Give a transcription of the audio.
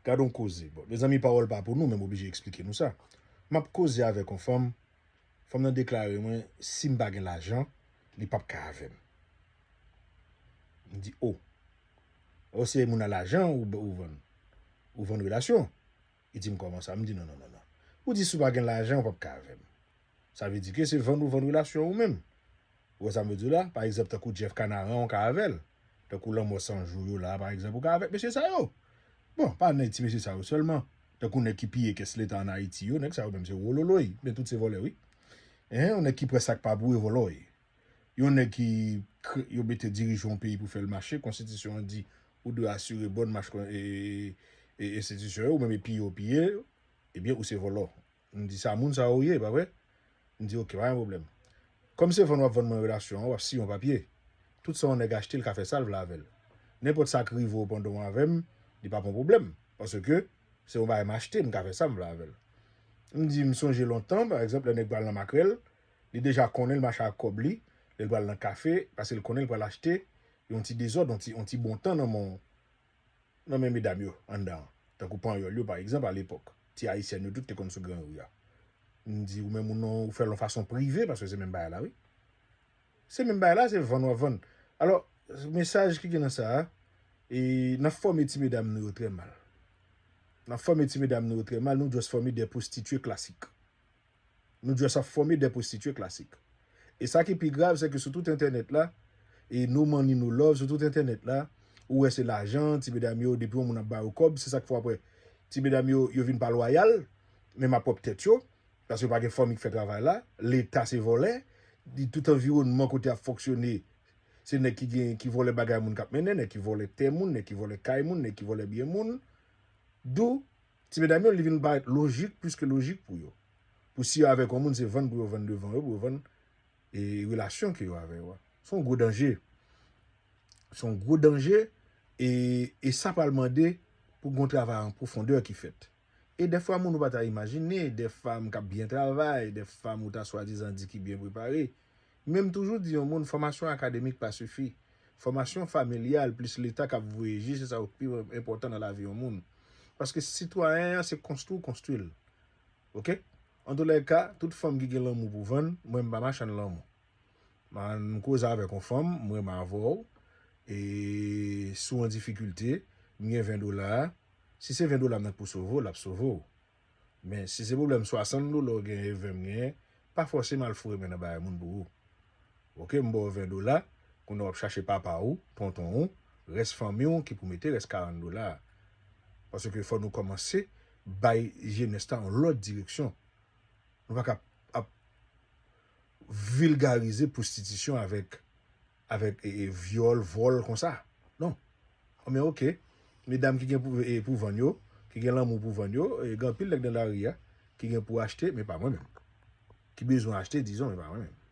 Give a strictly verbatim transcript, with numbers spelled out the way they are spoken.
Gade yon koze. Bon, mezanmi, pawòl pa pou nou, men m oblije eksplike nou sa. M ap koze avèk yon fanm, fanm nan deklare mwen, si m pa gen lajan, li p ap ka avè m. M di, o. O, se moun a lajan ou, ou vann? Ou vann relasyon? Li di m, kòman sa? M di, non, non, non, non. Ou di, si w pa gen lajan, ou p ap ka avè m. Sa vle di ke se vann ou vann relasyon ou menm. Ou wè sa m vle di w la? Pa egzanp, tankou Jeff Canaran, ou ka avè l. Tankou Lanmò San Jou yo la, pa egzanp, ou ka avèk mesye sa yo. Bon, pa nèg ti mesye sa yo sèlman. Tankou nèg ki piye kès leta ann Ayiti yo, nèg sa yo menm se wololoy. Men tout se vòlè, wi. Hein, yon nèg ki pran sa k pa pou yo, vòlòy. Yon nèg ki kre-, yo mete dirije yon peyi pou fè l mache, konstitisyon an di ou dwe asire bòn mach kon-, e, e, e, enstitisyon yo, ou menm e piye w piye, ebyen, ou se vòlò. M di, sa moun sa yo ye, pa vre? M di, oke, pa gen pwoblèm. Kòm se vann w ap vann mwen relasyon an, w ap siyen yon papye. Tout sa yon nèg achte, l ka fè sa l vle avè l. Nenpòt sa k rive w pandan w avè m, li p ap yon pwoblèm. Paske se yon bagay m achte, m ka fè sa m vle avè l. M di, m sonje lontan, pa egzanp, lè nèg pral nan makrèl, li deja konnen l mache ak kòb li, lè l pral nan kafe, paske l konnen l pral achte yon ti dezòd, yon ti, yon ti bon tan nan men, nan men medam yo anndan an. Tankou panyòl yo, pa egzanp, alepòk. Ti ayisyèn yo tout te konn sou granri a. M di, ou menm ou non, ou fè l yon fason prive, paske se menm bagay la, wi. Se menm bagay la, se vann w ap vann. Alò, mesaj ki gen nan sa a, e, n ap fòme ti medam nou yo trè mal. N ap fòme ti medam nou yo trè mal, nou just fòme de pwostitye klasik. Nou just ap fòme de pwostitye klasik. E sa ki pi grav, se ke sou tout entènèt la, e no money, no love, sou tout entènèt la, ou wè se lajan, ti medam yo, depi yon moun ap ba yo kòb, se sa k fè w ap wè ti medam yo, yo vin pa lwayal, menm a pwòp tèt yo, paske yo pa gen fanmi k fè travay la, leta se vòlè, li tout anviwònman kote ap fonksyone, se nèg ki gen, ki vòlè bagay moun k ap mennen, nèg ki vòlè tè moun, nèg ki vòlè kay moun, nèg ki vòlè byen moun. Dou, ti medam yo, li vin parèt lojik, plis ke lojik pou yo. Pou si yo avèk yon moun, se vann pou yo vann devan yo, pou yo vann, e, relasyon ke yo avè yo a. Se yon gwo danje. Se yon gwo danje, e, e sa pral mande pou gon travay an pwofondè ki fèt. E dèfwa moun ou pa ta imajine, de fanm k ap byen travay, de fanm ou ta swadizan di ki byen prepare. Men m toujou di yon moun, fòmasyon akademik pa sifi. Fòmasyon familyal plis leta k ap voye je, se sa yo pi enpòtan nan lavi yon moun. Paske sitwayen an, se konstwi w konstwi l. Oke? Antoulèka, tout fanm ki gen lanmou pou vann, mwen m pa machann lanmou. M koze avèk yon fanm, m renmen avè w, e si w an difikilte, m gen ven dola, si se ven dola m nan k pou sove w, l ap sove w. Men si se pwoblèm swasant dola w genyen e ven m genyen, pa fòse m al foure men nan bagay moun pou ou. Oke, m ba w ven dola, kounye a w ap chache papa w, tonton w, rès fanmi w ki pou mete rès karant dola a. Paske fò nou kòmanse bay jenès la yon lòt direksyon. Nou pa ka ap vilgarize pwostitisyon avèk, avèk, e, e, vyòl, vòl konsa. Non. Men oke, medam ki gen pou, e, pou vann yo, ki gen lanmou pou vann yo, e, gen anpil nèg nan lari a, ki gen pou achte, men pa mwen menm. Ki bezwen achte, dizon, men pa mwen menm.